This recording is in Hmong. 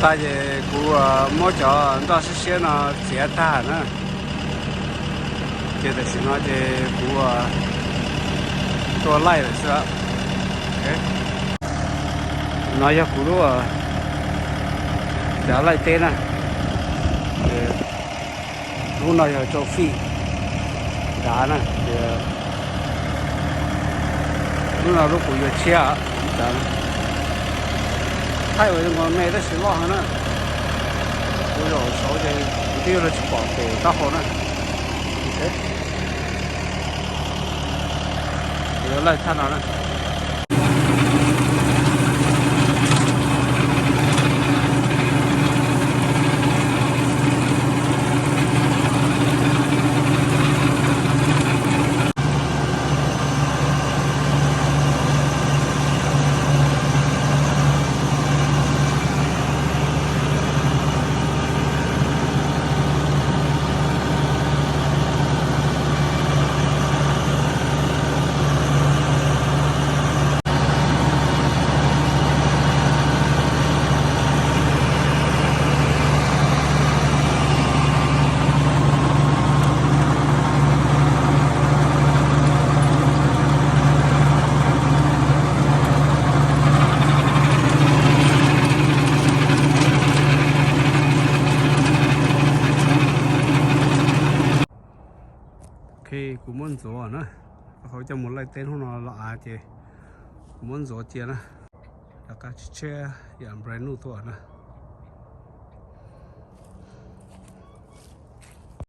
Tas ces kuv muab cov ntoj siab siab no txiav tag na, ces tam sim no ces kuv tua laij lawm xwb. No yog kuv lub cav laij teb na, lub no yog rau fij nrad na, ces lub no lub kuv yuav tshiab. Thaij ua zoo nkaus me tab sis loj heev na, kuv zaum saud ces kuv twb yuav luag tsis pom pem taub hau na. Kuv yuav laij thaj no na. Ok, kuv muab ntxuav na, qhov coj mus laij teb hnub no los av ces kuv muab ntxuav cia na, rov qab tshiab tshiab yam brand new tuaj na.